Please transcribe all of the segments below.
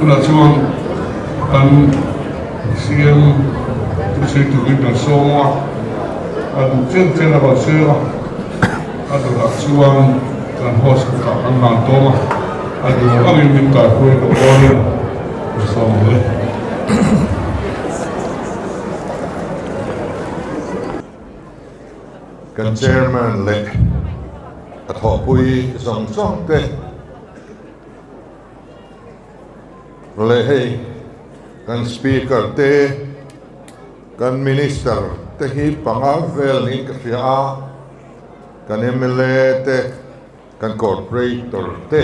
Tunah chuan kan CM thusawi turin kan sawm a, a duh chen chen a rawn sawi a, a dawrah chuan kan host kutah kan hlan tawm a, a duh angin min kaihruai tawh dawnin ka sawm ang e. Kan Chairman leh a thawhpui zawng zawng te leh hei kan Speaker te, kan Minister te hi panga vel niin ka hria a, kan mla te, kan Corporator te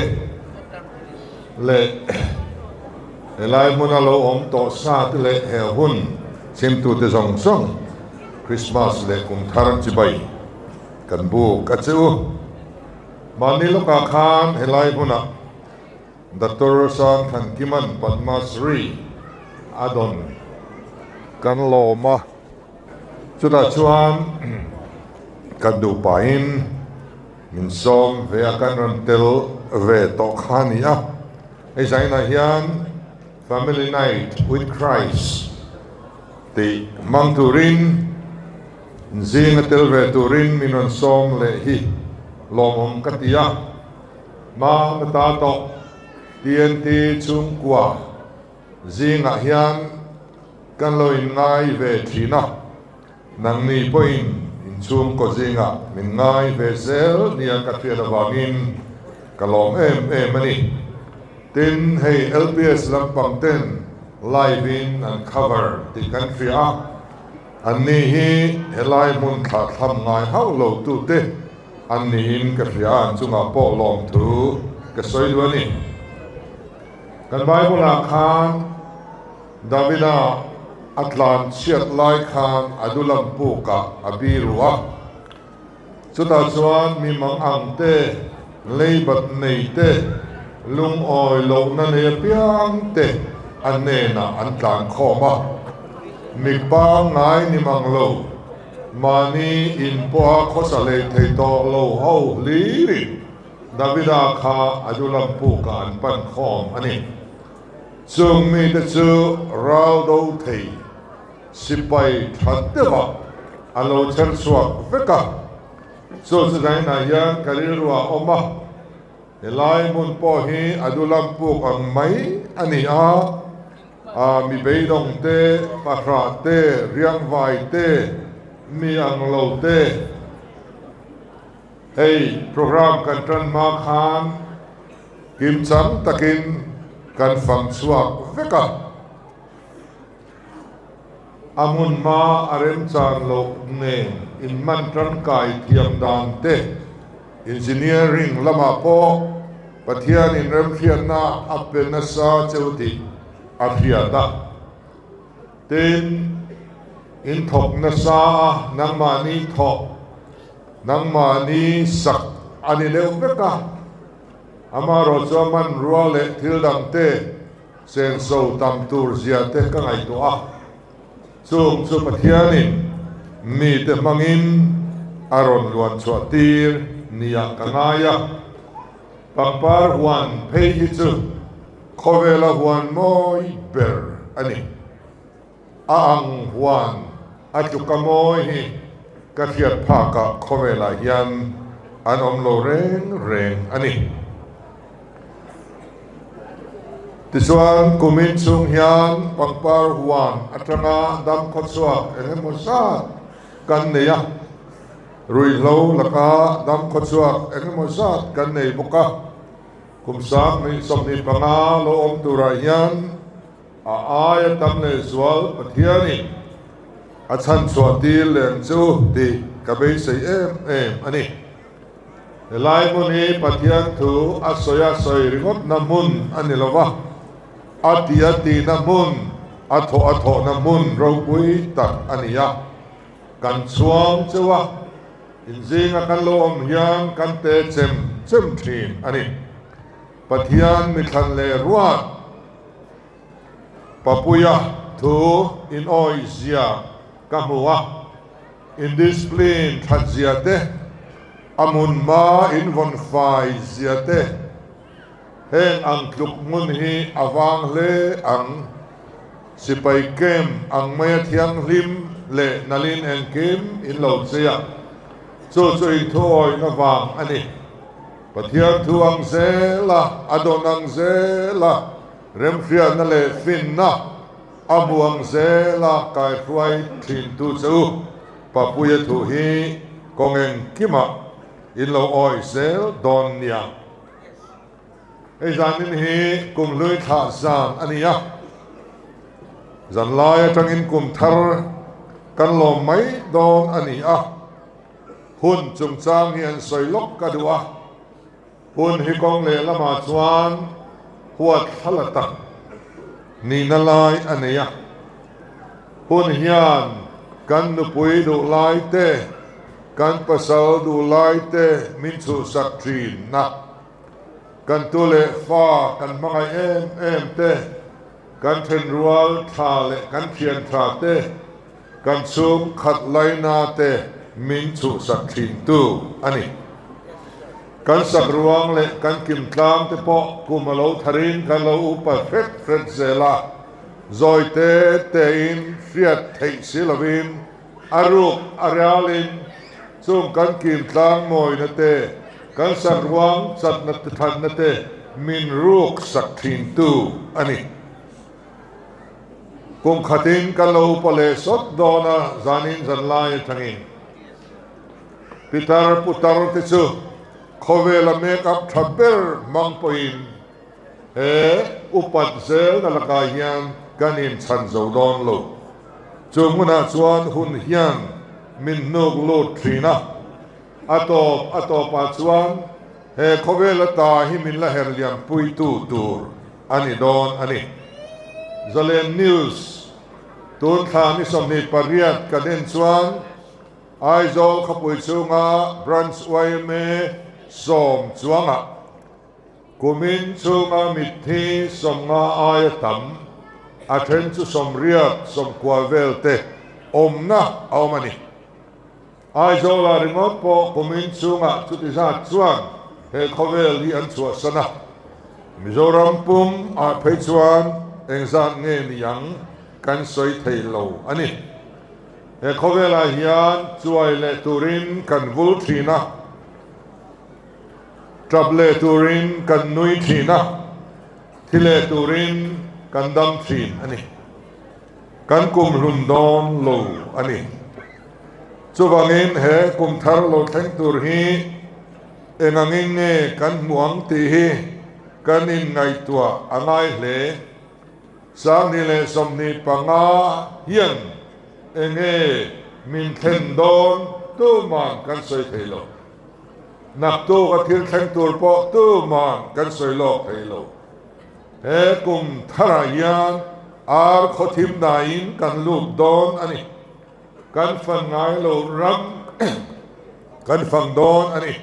leh helai hmuna lo awm tawh sa te leh he hun chhimtute zawng zawng Krismas leh kum thar chibai kan buk a che u. Mahni lawkah khan helai hmunah Doctor Sangthan Kiman Padma Shri a dawn kan lawm a, chutah chuan kan duh pahin min sawm ve a, kan rawn tel ve tawh kha a ni a. Hei zainah hian Family Night with Christ tih hmang turin zinga tel ve turin min rawn sawm leh hi lawmawm ka ti a. Hma na ta tawh TNT chhungkua zingah hian kan lo inngai ve thin a, nangni pawhin inchhungkaw zingah min ngai ve zel nia ka hriat avangin ka lawm em em a ni. Tin, hei LPS lampang ten live in an cover tih kan hria a, anni hi helai hmun thlahthlam ngai hauh lo tute An niin ka hria a, an chungah pawh lawmthu ka sawi duh a ni. Kan Bible-ah khan Davida a tlan chhiat lai khan Adulam pukah a biru a, chutah chuan mi mang ang te, leibat nei te, lungawi lohna nei apiang te a hnenah an tlan khawm a, mi pangngai ni mang lo. Mahni in pawha khawsa hlei thei tawh lo ho hlirin Davida kha Adulam pukah an pan khawm a ni. Chung mite chu ral do thei sipai tha deuhah an lo chher chhuak vek a. Chu chu zainah hian ka rilru a awm a, helai hmun pawh hi Adulam puk ang mai a ni a. A mi beidawng te, pahrah te, riangvai te, mi ang lo te. Hei program kan tan hma khan kimchang takin kan fang chhuak vek a. A hmun hma a remchan loh nen inhman tangkai thiam dan te, engineering lamah pawh Pathianin remhriatna a pe nasa cheu tih a hriat a. Tin, in thawk nasa a, nangmahni thawk, nangmahni sak a ni deuh vek a. Amaherawhchu a hmanrua leh thil dangte Senso tam tur zia te ka ngaihtuah a, chung chu Pathianin mite hmangin a rawn luan chhuah tir niah ka ngai a. Pangpar huan phei hi chu khawvela huan mawi ber a ni. A ang huan a tluka mawi hi ka hriat phakah khawvelah hian an awm lo reng reng a ni. Tichuan, kumin chhung hian pangpar huan atanga dam khawchhuak eng emaw zat kan nei a, ruihhlo laka dam khawchhuak eng emaw zat kan nei bawk a. Kum 2025 lo awm turah hian a aia tam lehzual Pathianin a chhanchhuah tir leng chu tih ka beisei em em a ni. Helai hmun hi Pathian thu a sawi a sawi ringawtna hmun a ni lo va, a tih a tihna hmun, a thawh a thawhna hmun ropui tak a ni a. Kan chhuang cheu a, inzinga kan lo awm hian kan te chem chem thin a ni. Pathian mithlan leh ruat Papuia thu inawihzia ka hmu a. Indiscipline that zia te, a hmun hma invawn fai zia te. Heng ang tluk hmun hi a vang hle ang. Sipai camp ang maia thianghlim leh nalin engkim in lo chei a, chu chu inthuawihna vang a ni. Pathian thu ang zel a, a dawn ang zel a, remhriatna leh finna a hmu ang zel a kaihruai thintu che u Papuia thu hi kawng engkimah in lo awih zel dawn nia. Hei zanin hi kum hlui thlah zan a ni a, zanlai atangin kum thar kan lawm mai dawn a ni a, hun chungchang hi an sawi lawk ka duh a, hun hi kawng lehlamah chuan huat thla la tak nihna lai a nei a, hun hian kan nupui duh lai te, Kan pasal duhlai te min chhuhsak thin na, kan tu leh fa kan hmangaih em em te, kan thenrual tha leh kan thian tha te, kan chhung khat laina te min chhuhsak thin tu a ni. Kan sak ruang leh kan kim tlang te pawh kum a lo tharin kan lo upa hret hret zel a, zawi te tein hriat theih si lovin A ruk a rialin chung kan kim tlang mawina te, kan sak ruang chatna te thatna te min ruk sak thintu a ni. Kum khatin kan lo upa leh sawt dawn a, zanin zanlai atangin pitar putar te chu khawvela make up tha ber hmang pawhin He upat zelna lakah hian kan inchhan zo dawn lo. Chu hmunah chuan hun hian min hnuk lut thin a, a tawp a tawpah chuan he khawvel ata hi min la her lianpuitu tur a ni dawn a ni. Zalen News, Tun thla ni 28 kan en chuan Aizawl khawpui chhunga Branch yma sawm chuangah Kumin chhunga mitthi 50 aia tam, a then chu 80, 90 vel te awmna a awm a ni. Aizawlah ringawt pawh kumin chhungah chuti zat chuan he khawvel hi an chhuahsan a, Mizoram pum ah phei chuan engzat nge ni ang kan sawi thei lo a ni. He khawvelah hian chuai leh turin kan vul thin a. Tap leh turin kan nui thin a, thi leh turin kan dam thin a ni. Kan kum hlun dawn lo a ni. Chuvangin he kum thar lo thleng tur hi eng angin nge kan hmu ang tih hi kan inngaihtuah a ngai hle. 2025 hian eng nge min thlen dawn tuman kan sawi thei lo. Naktuk a thil thleng tur pawh tuman kan sawi lawk thei lo. He kum tharah hian ar khawthim naiin kan lut dawn a ni. Kan fan ngai lo ram kan fang dawn a ni.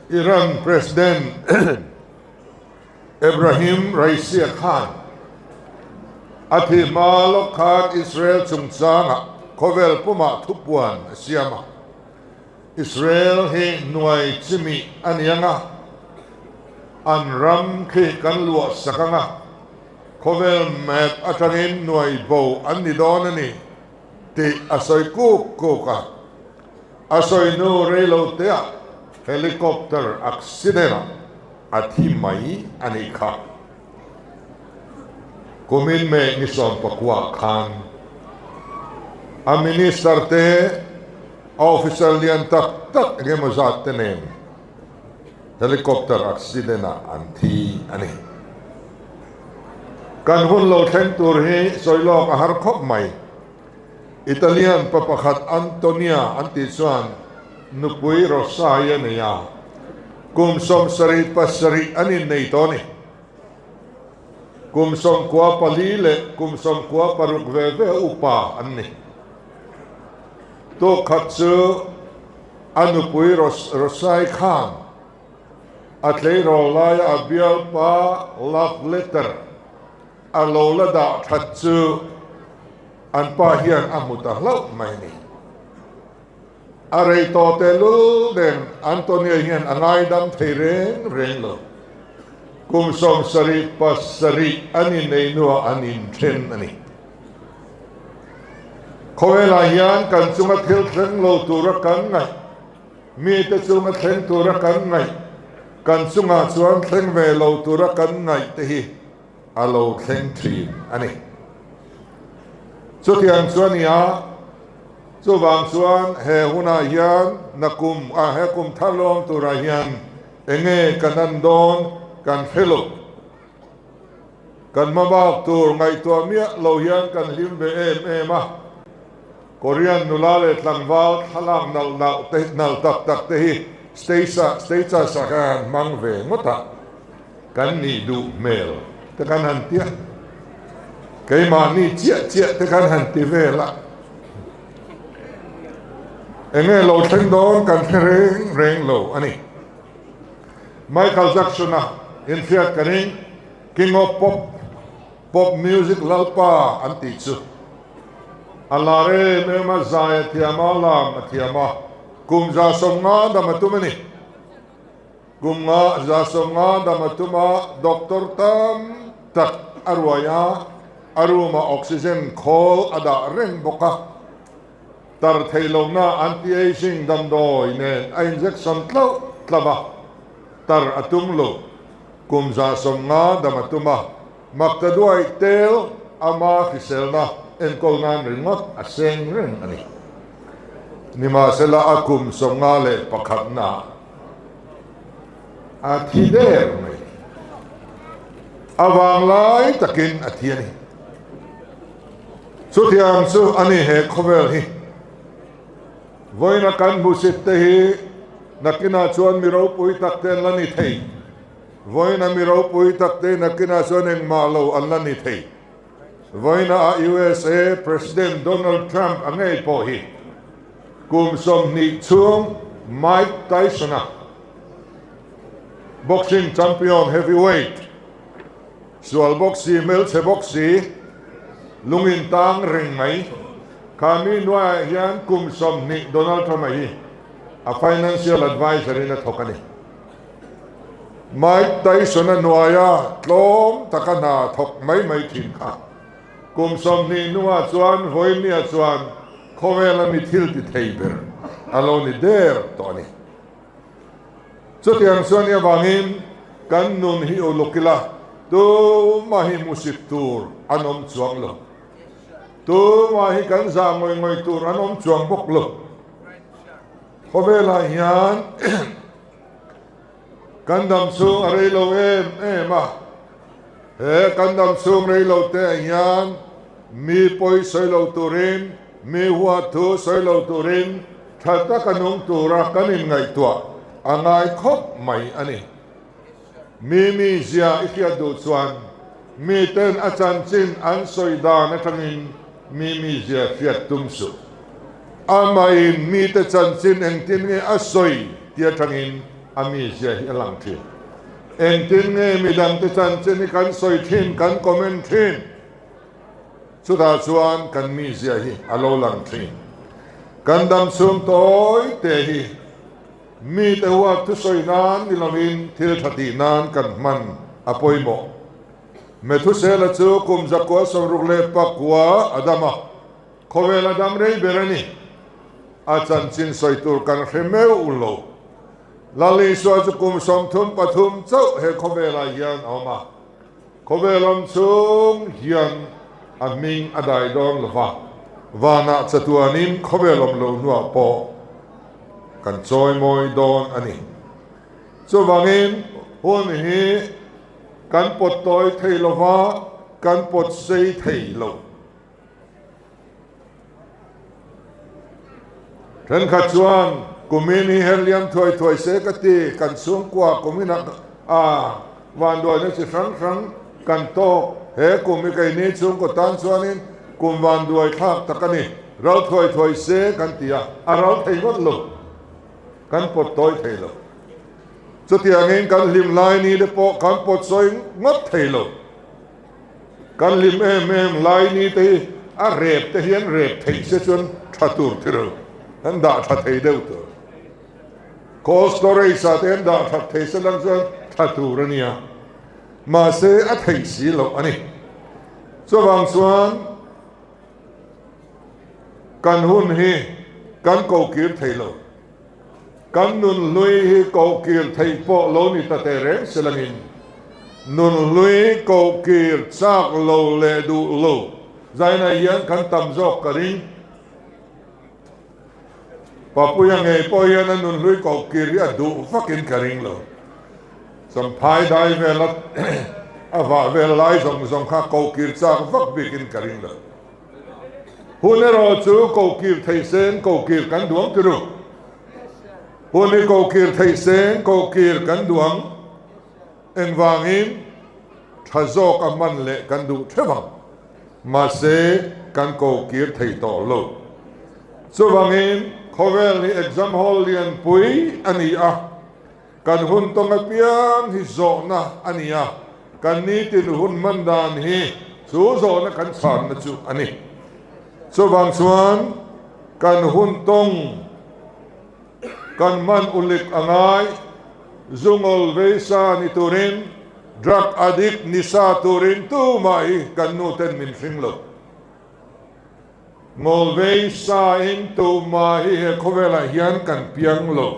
Iran President Ebrahim Raisi-a khan a thih hma lawk khan Israel chungchangah khawvel pumah thupuan a siam a. Israel hi hnuai chimih a ni ang a, an ram khi kan luah sak ang a, khawvel map atangin hnuai bo an ni dawn a ni tih a sawi kuk kuk a. A sawi hnu reilo teah helicopter accident-ah a thi mai a nih kha. Kumin May ni 19 khan a minister te, a officer lian tak tak eng emaw zat te nen helicopter accident ah an thi a ni. Kan hun lo thleng tur hi sawi lawk a har khawp mai. Italian pa pakhat Antonia an tih chuan nupui Rosa-i a nei a, kum 77 an innei tawh a ni. Kum 94 leh kum 96 ve ve upa an ni. Tuk khat chu a nupui Rosa-i khan a tleirawl laia a bialpa love letter A lo la dah that chu an pa hian a hmu ta hlauh mai a ni. A rei tawh tehlul nen Antonia hian a ngaidam thei reng reng lo. Kum 77 an innei hnuah an inthen a ni. Khawvelah hian kan chunga thil thleng lo tura kan ngaih, mite chunga thleng tura kan ngaih, kan chungah chuan thleng ve lo tura kan ngaih te hi a lo thleng thin a ni. Chutiang chu a ni a, chuvang chuan he hunah hian nakum a he kum thar lawm turah hian enge kan an dawn kan hre lo. Kan hmabak tur ngaihtuah miah lo hian kan hlim ve em em a, Korean nula leh tlangval thlalak nalh nalh te nalh tak tak te hi status ah khan han hmang ve ngawt a, kan nih duh hmel te kan han ti a, keimahni chiah chiah te kan han ti vel a, enge lo thleng dawn kan hre reng reng lo a ni. Michael Jackson-a inhriat ka ring, King of Pop, Pop Music Lalpa an tih chu. A lar em em a, zai a thiam a, lam a thiam a, kum 150 dam a tum a ni. Kum nga 150 dam a tum a, doctor tam tak a ruai a, a room-ah oxygen khawl a dah reng bawk a. Tar theih lohna anti-aging damdawi nen a injection tlauh tlauh a, tar a tum lo. Kum 150 dam a tum a, maktaduai tel ama hriselna enkawl nan ringawt a seng reng a ni. Nimahsela a kum 51 naah a thi der mai. A vanglai takin a thi a ni. Chutiang chu a ni he khawvel hi. Vawiina kan hmusit te hi nakinah chuan mi ropui tak te an la ni thei. Vawiina mi ropui tak te nakinah chuan engmah lo an la ni thei. Vawiina a usa President Donald Trump a ngei pawh hi kum 20 chhung Mike Tyson-a boxing champion heavyweight Sual bawk si, hmelchhe bawk si, lung in tang reng mai. Kha mi hnuaiah hian kum 20 Donald Trump-a hi a financial advisor in a thawk a ni. Mike Tyson-a hnuaia tlawm taka hna thawk mai mai thin kha kum 20 hnuah chuan vawinia chuan khawvela mi thil ti thei ber a lo ni der tawh a ni. Chutiang chuan i avangin kan nun hi uluk ila, tumah hi hmusit tur an awm chuang lo. Tumah hi kan zah ngawih ngawih tur an awm chuang bawk lo. Khawvelah hian kan dam chhung a rei lo em em a, he kan dam chhung rei lo te ah hian mi pawi sawi lo turin, mi huat thu sawi lo turin, Tha taka nung tura kan inngaihtuah a ngai khawp mai a ni. Mi mizia i hriat duh chuan miten a chanchin an sawi dan atangin mi mizia hriat tum suh. Amahin mite chanchin engtin nge a sawi tih atangin a mizia hi a lang thin. Engtin nge midangte chanchin hi kan sawi thin, kan comment thin? Chutah chuan kan mizia hi a lo lang thin. Kan dam chhung tawi te hi mite huat thusawi nan ni lovin thil tha tih nan kan hman a pawimawh. Methusela chu kum 969 a dam a, khawvel a dam rei ber a ni. A chanchin sawi tur kan hre meuh lo. Lal Isua chu kum 33 chauh he khawvelah hian a awm a. Khawvel awm chhung hian a hming a dai dawn lo va, vanah chatuanin khawvel awm lo hnuah pawh kan chawimawi dawn a ni. Chuvangin hun hi kan pawt tawi thei lo va, kan pawt sei thei lo. Thenkhat chuan kumin hi herliam thuai thuai se ka ti, kan chhungkua kuminah a vanduaina chi hrang hrang kan tawk. He kum hi keini chhungkaw tan chuanin kum vanduai thlak tak a ni, ral thuai thuai se kan ti a, a ral thei ngawt lo, kan pawt tawi thei lo. Chutiangin kan hlim lai ni te pawh kan pawt sawi ngawt thei lo. Kan hlim em em lai ni te hi a rep te hian rep theih se chuan tha tur thil. An dah tha thei deuh tur. Cold storage ah te an dah that thei se lang chuan tha tur a nia. Mahse a theih si loh a ni. Chuvang chuan kan hun hi kan kokir thei lo. Kan nun hlui hi kohkir theih pawh lo ni ta teh reng se langin nun hlui kohkir chak lo leh duh lo zainah hian kan tam zawk ka ring. Papuia ngei pawh hian a nun hlui kohkir hi a duh vakin ka ring lo. Champhai dai vela a vah vel lai zawng zawng kha kohkir chak vak bikin ka ring lo. Hun erawh chu kohkir theih sen kohkir kan duang ti ru. Hun hi kohkir theih sen kohkir kan duang. Engvangin tha zawk a man leh kan duh theuh ang. Mahse kan kohkir thei tawh lo. Chuvangin khawvel hi exam hall lianpui a ni a. Kan hun tawng apiang hi zawhna a ni a, kan nitin hun hman dan hi chu zawhna kan chhanna chu a ni. Chuvang chuan kan hun tawng kan hman ulik a ngai, zungawl veisa ni turin, drug addict ni sa turin tumah hi kan nuten min hring lo. Ngawlvei sain tumah hi he khawvelah hian kan piang lo.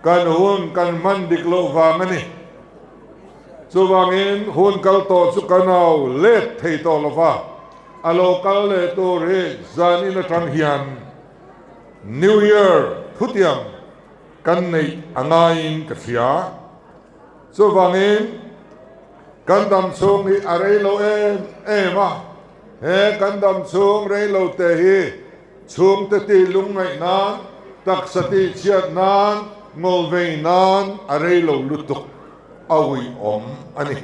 Kan hun kan hman dik loh vang a ni. Chuvangin hun kal tawh chu kan au let thei tawh lo va, a lo kal leh tur hi zanin atang hian New Year thutiang kan neih a ngaiin ka hria. Chuvangin kan dam chhung hi a rei lo em em a, he kan dam chhung rei lo te hi chhungte tih lungngaih nan, taksa tih chhiat nan, ngawlvei nan a rei lo lutuk a uiawm a ni.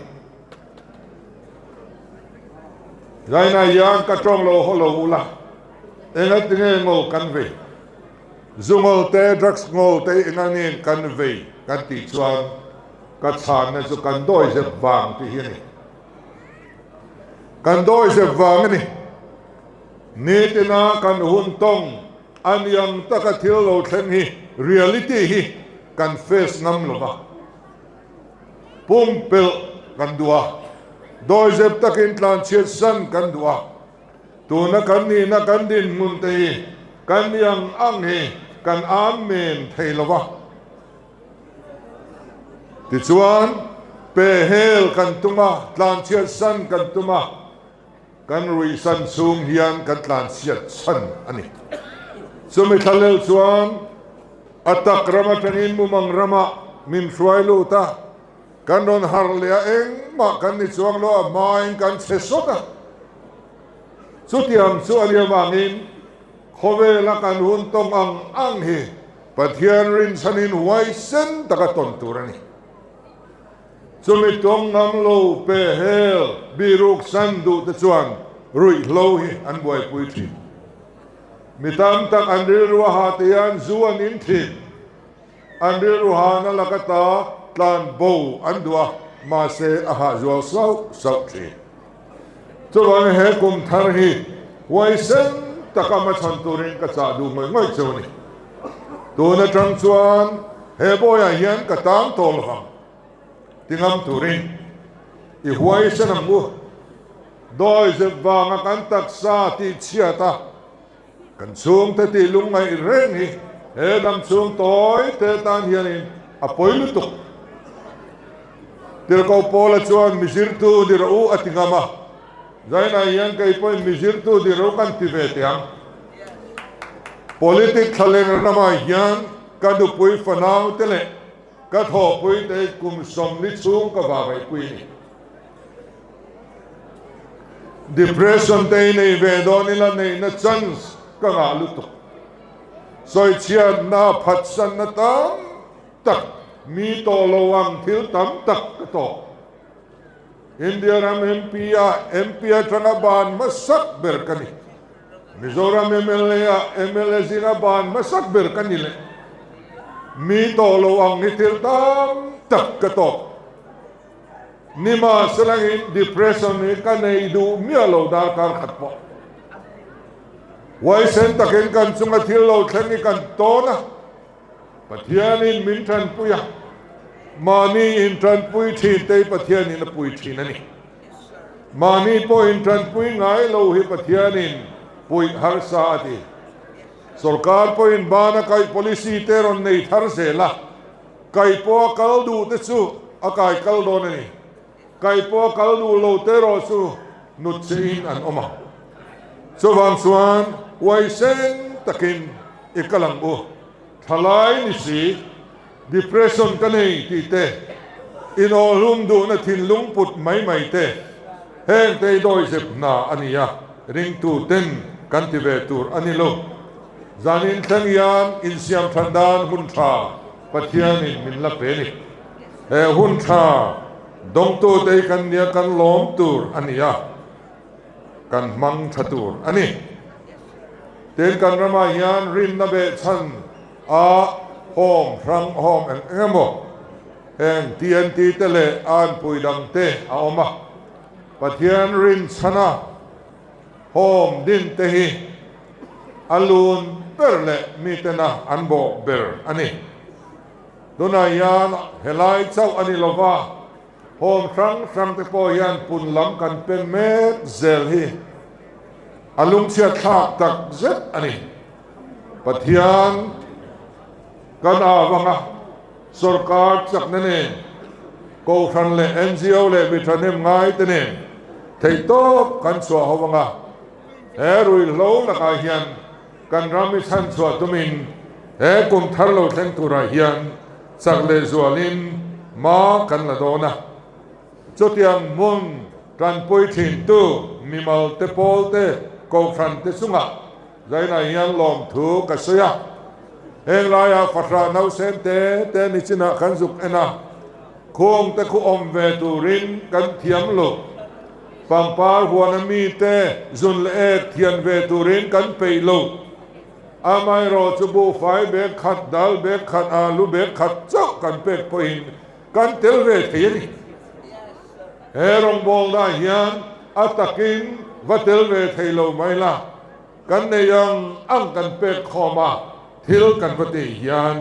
Zainah hian ka tawng lo haw lo ula, engatinge ngawl kan vei? Zu ngawl te, drugs ngawl te enga nge kan vei kan tih chuan ka chhanna chu kan dawi zep vang tih hi a ni. Kan dawi zep vang a ni. Nitina kan hun tawng a niang taka thil lo thleng hi reality hi kan face ngam lo va. Pumpelh kan duh a, dawi zep takin tlanchhiat san kan duh a. Tuna kan nihna kan dinhmun te hi kan ni ang ang hi kan amen thei lo va. Tichuan, pe hel kan tum a, tlanchhiat san kan tum a, kan ruih san chhung hian kan tlanchhiat chhan a ni. Chumi thlalel chuan a tak ram atangin mumang ramah min hruai lut a, Kan rawn harh leh a, engmah kan ni chuang lo, a hmain kan chhe sawt a. Chutiang chu a nih avangin khawvela kan hun tawng ang ang hi Pathian rinchhanin huaisen taka tawn tur a ni. Chumi tawng ngam lo pe hel biruk san duh te chuan ruihhlo hi an buaipui thin. Mi tam tak an rilru a hah te hian zu an in thin. An rilru hana laka ta tlan bo an duh a, mahse a hah zual sauh sauh thin. Chuvangin he kum thar hi huaisen taka hmachhawn turin ka chah duh ngawih ngawih cheu a ni. Tun atang chuan he bawiah hian ka tang tawh lovang ti ngam turin i huaisen ang u. Dawi zep vanga kan taksa tihchhiat a. Kan chhungte tih lungngaih reng hi he dam chhung tawi te tan hianin a pawi lutuk. Tirhkoh Paula chuan mi zirtu ni rawh u a ti ngam a, Zainah hian kei pawhin mi zirtu ni rawh u kan ti ve teh ang. Politic thlaleng ramah hian ka nupui fanau te leh ka thawhpui te kum 40 chhung ka vavaihpui a ni. Depression te hi nei ve dawn ila neihna chance ka ngah lutuk. Sawichhiatna, phatsanna tam tak, mi tawh lo ang thil tam tak ka tawk. India ram MP ah MP atanga ban hmasak ber ka ni. Mizoram mla ah mla zinga ban hmasak ber ka ni leh. Mi tawh lo ang hi thil tam tak ka tawk. Nimahselangin depression hi ka nei duh miah lo darkar khat pawh. Huaisen takin kan chunga thil lo thleng hi kan tawn a, Pathianin min tanpui a, mahni intanpui thin te hi Pathianin a pui thin a ni. Mahni pawh intanpui ngai lo hi Pathianin puih harsa a ti. Sorkar pawhin bana kaih policy te rawn nei thar zel a, kai pawh a kal duh te chu a kai kal dawn a ni. Kai pawh a kal duh lo te erawh chu nut che in an awm a. Chuvang chuan huaisen takin i kal ang u. Thalai ni si, depression ka nei tih te, inawhlum duhna thinlung put mai mai te, heng te hi dawihzep hna a ni a, ringtu ten kan ti ve tur a ni lo. Zanin thleng hian insiam than dan hun tha Pathianin min la pe ni. He hun tha dawngtute hi kan nia kan lawm tur a ni a, kan hmang tha tur a ni. Tin, kan ramah hian rinna behchhan a home hrang home eng eng emaw heng TNT te leh a anpui dang te a awm a. Pathian rinchhana home din te hi a lun ber leh mitena an bawh ber a ni. Tunah hian helai chauh a ni lova, home hrang hrang te pawh hian pun lam kan pen mek zel hi a lungchhiat thlak tak zet a ni. Pathian kan avanga sorkar chakna nen, Kohhran leh NGO leh mi thahnem ngai te nen theihtawp kan chhuah ho anga he ruihhlo lakah hian Kan ram i chhan chhuah tumin he kum thar lo thleng turah hian chak leh zualin hma kan la dawn a. Chutiang hmun tanpui thintu mimal te pawl te kohhran te chungah zainah hian lawmthu ka sawi a. Heng laiah fahrah nausen te te nichinah kan zuk en a, khuang te khu awm ve turin kan thiam lo. Pangpar huana mite zun leh ek thian ve turin kan peih lo. Amaherawh chu buhfai bag khat, dal bag khat, alu bag khat chauh kan pek pawhin kan tel ve thei a ni. He rawngbawlna hian a takin va tel ve thei lo mai la, kan nei ang ang kan pek khawm a, thil kan va tih hian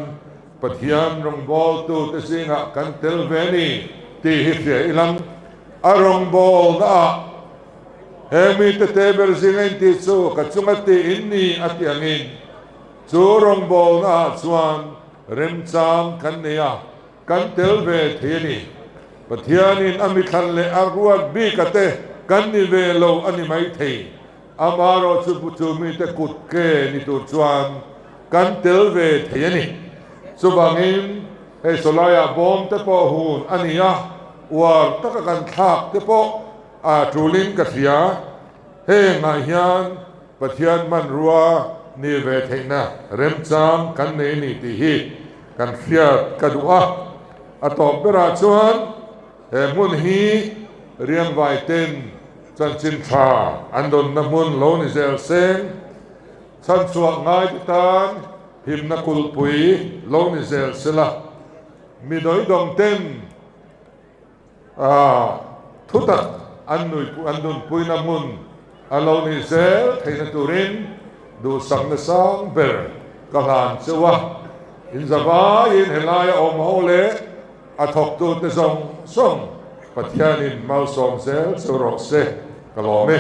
Pathian rawngbawltute zingah kan tel ve ni tih hi hria ilang. A rawngbawlna ah he mite te ber zinga in tih chu ka chunga tih in ni a ti angin chu rawngbawlna ah chuan remchang kan nei a, kan tel ve thei a ni. Pathianin a mithlan leh a ruat bika te kan ni ve lo a ni mai thei. Amaherawh chu chu mite kut ke ni tur chuan kan tel ve thei a ni. Chuvangin hei sawlaiah bawm te pawh hun a ni a, uar taka kan thlak te pawh a tulin ka hria. Hengah hian Pathian hmanrua ni ve theihna remchang kan nei a ni tih hi kan hriat ka duh a. A tawp berah chuan he hmun hi riangvai ten chanchin tha an dawnna hmun lo ni zel seng, chhanchhuah ngaite tan himna kulhpui lo ni zel sela, mi dawidawng ten thutak an an nunpuina hmun a lo ni zel theihna turin duhsakna sang ber ka hlan cheu a, inzavaiin helaia awm ho leh A thawktute zawng zawng Pathianin malsawm zel chu rawh se, ka lawm e.